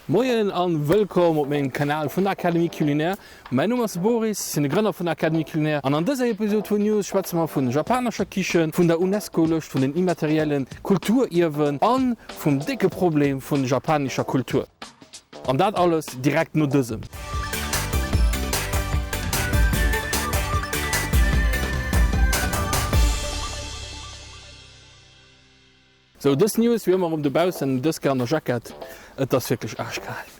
Moien an wëllkomm op mengem Kanal vun der Académie Culinaire. Mäin Numm ass Boris, sinn de Grënner vun der Académie Culinaire an an dëser Episode vun News schwätze mer vun japanescher Kichen, vun der UNESCO-Lëscht vun den immateriellen Kulturierwen an vum décke Problem vun japanescher Kultur. An dat alles direkt no dësem. Sou, dës News wéi ëmmer erëm dobaussen, dës Kéier an der Jackett, et ass wierklech arschkal.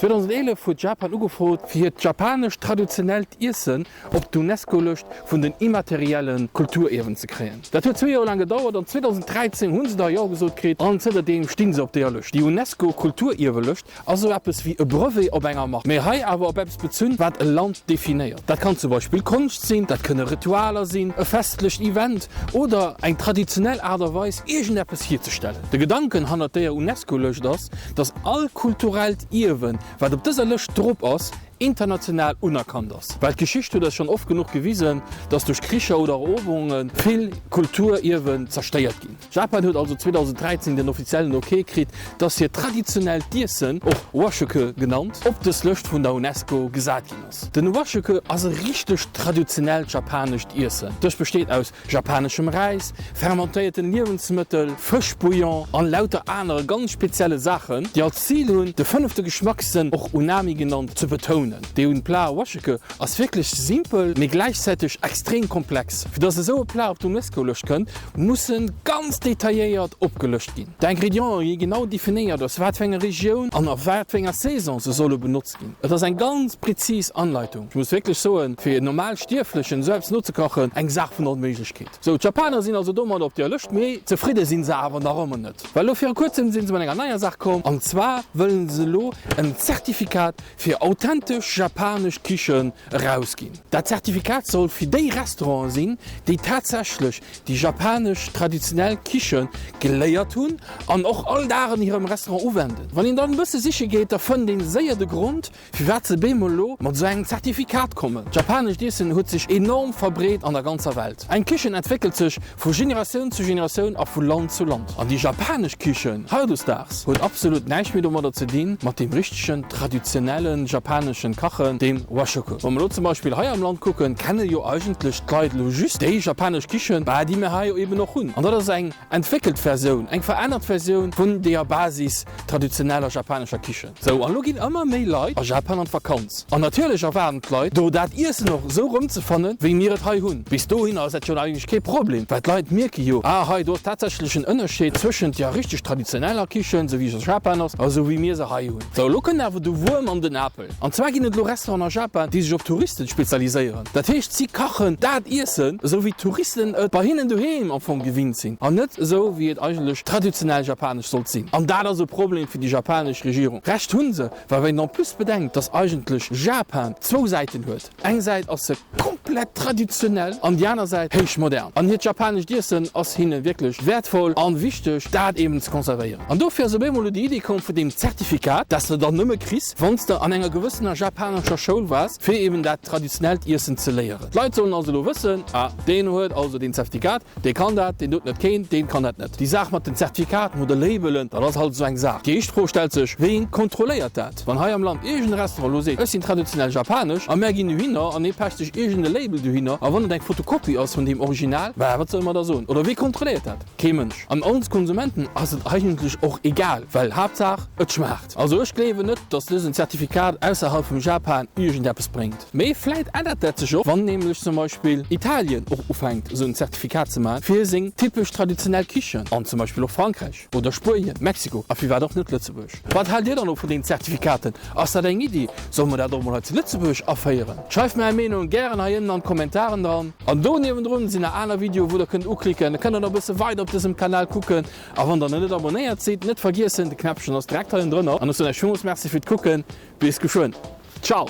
2011 huet Japan ugefrot fir hiert japanescht traditionellt Iessen op d'UNESCO-Lëscht vun den immaterielle Kulturierwen ze kréien. Dat huet zwee Joer laang gedauert an 2013 hu se da Jo gesot kritt an zënterdeem sti se op deeër Lëscht. Déi UNESCO-Kulturierwelëscht Ass esou eppes wéi e Brevet op enger Mark, mee hei awer op eppes bezunn, wat e Land definéiert. Dat kann zum Beispill Konscht sinn, dat kënne Ritualer sinn, e festlecht Event oder eng traditionell Aart a Weis, iergendeppes hierzestellen. De Gedanken hannert déier UNESCO-Lëscht ass, dass all kulturellt Ierwen, wat op dëser Lëscht drop ass, international unerkannt ass. Well d'Geschicht huet eis schonn oft genuch gewisen, dass duerch Kricher oder Eroberunge vill Kulturierwen zerstéiert ginn. Japan huet also 2013 den offiziellen Ok kritt, dass hiert traditionellt Iessen, och Washoku genannt, op dës Lëscht vun der UNESCO gesat ginn ass. Den Washoku ass e richtegt traditionellt japanescht Iessen. Dëst besteet aus japaneschem Räis, fermentéierten Liewensmëttel, Fëschbouillon an lauter anere ganz spezielle Saachen, déi als Zil hunn, de fënnefte Geschmackssënn, och Unami genannt, ze betounen. Dee Plat Washoku ass wierklech simpel, mee gläichzäiteg extrem komplex. Fir dass esou e Plat op d'UNESCO-Lëscht kënnt, muss en ganz detailléiert opgelëscht ginn. D'Ingredienten gi genau definéiert, aus wat fir enger Regioun an a wat fir enger Saison se solle benotzt ginn. Et ass eng ganz prezis Anleitung. Ech muss wierklech soen, fir en normal Stierflechen esou eppes nozekachen, eng Saach vun Onméiglechkeet. Sou, d'Japaner sinn also domadder op der Lëscht, mee zefridde sinn se awer nach ëmmer net. Well elo viru kuerzem sinn se mat enger neier Saach komm, an zwar wëllen se elo en Zertifikat fir authentesch japanesch Kichen erausginn. Dat Zertifikat soll fir déi Restauranten sinn, déi tatsächlech déi japanesch traditionell Kiche geléiert hunn an och all Dag an hirem Restaurant uwenden. Wann een dann e bësse siche geet, da fënnt een séier de Grond, firwat se bemol elo mat esou engem Zertifikat kommen. D'japanescht Iessen huet sech enorm verbreet an der ganzer Welt. Eng Kichen entwéckelt sech Vu Generatioun zu Generatioun a vu Land zu Land. An déi japanesch Kichen hautdesdaags huet absolut näischt méi domadder ze dinn, mat deem richtegen traditionellen japaneschen Kachen, deem Washoku. Wa mer elo zum Beispill hei am Land kucken, kenne jo eigentlech d'Leit elo just déi japanesch Kichen, bah, déi mir hei jo eben och hunn. An dat ass eng entwéckelt Versioun, eng verännert Versioun vun deeër Basis traditioneller japanescher Kichen. Sou, an elo ginn ëmmer méi Leit a Japan an d'Vakanz. An natierlech erwaarden d'Leit do dat Iessen och esou rëmzefannen, wéi mir et hei hunn. Bis dohinner ass dat jo eigentlech kee Problem, well d'Leit mierke jo, ah hei do ass tatsächlech en Ënnerscheed zwëschent der richteg traditioneller Kichen, esou wéi se a Japan ass, a esou wéi mir se hei hunn. Sou, elo kënnt awer de Wuerm an den Apel. An zwar ginn et elo Restauranten a Japan, déi sech op Touristen spezialiséieren. Dat heescht, si kachen dat Iessen, esou wéi d'Touristen et bei hinnen doheem am Fong gewinnt sinn, an net esou wéi et eigentlech traditionell japanesch sollt sinn. An dat ass e Problem fir déi japanesch Regierung. Recht hu se, well wann een en plus bedenkt, dass eigentlech Japan zwou Säiten huet, eng Säit ass se komplett traditionell an déi aner Säit héich modern. An hiert japanescht Iessen ass hinne wierklech wäertvoll an wichteg, dat eben ze konservéieren. An dofir ass op eemol elo déi Iddi komm vun deem Zertifikat, dat s de dann nëmme kriss, wann s de an enger gewëssener japanescher Schoul waars, fir eben dat traditionellt Iessen ze léieren. D'Leit sollen also elo wëssen, Ah, deen huet also deen Zertifikat, dee kann dat, deen doten huet keen, deen kann dat net. Déi Saach mat den Zertifikaten oder Labelen, dat ass halt esou eng Saach. Déi éischt Fro stellt sech, Ween kontrolléiert dat? Wann hei am Land iergend e Restaurant elo seet, ech sinn traditionell japanesch a mär ginn dohinner an hie pecht sech iergend e Label dohinner, a wann et eng Fotokopie ass vun deem Original, bah, wat solle mer da soen? Oder wee kontrolléiert dat? Kee Mënsch. An ons Konsumenten ass et eigentlech och egal, well Haaptsaach et schmaacht. Also ech gleewen net, dass dësen Zertifikat ausserhalb vum Japan iergendeppes bréngt. Mee vläit ännert dat sech och, wann nämlech zum Beispill Italien och ufänkt esou en Zertifikat ze maachen fir seng typesch traditionell Kichen, an zum Beispill och Frankräich oder Spuenien, Mexiko a firwat och net Lëtzebuerg. Wat haalt dir dann elo vun deenen Zertifikaten? Ass dat eng Iddi? Solle mer dat och mol hei zu Lëtzebuerg aféieren? Schreift mir är Meenung gären hei ënnen an d'Kommentaren dran. An do niewendrun sinn nach aner Videoen wou der kënnt uklicken. Da kënnt der nach e bësse weider op dësem Kanal kucken. A wann der nach net abonnéiert sidd, net vergiessen, de Knäppchen ass direkt hei ënnendrënner. An ech soen iech villmools Merci fir d'Kucken. Bis geschwënn. Ciao!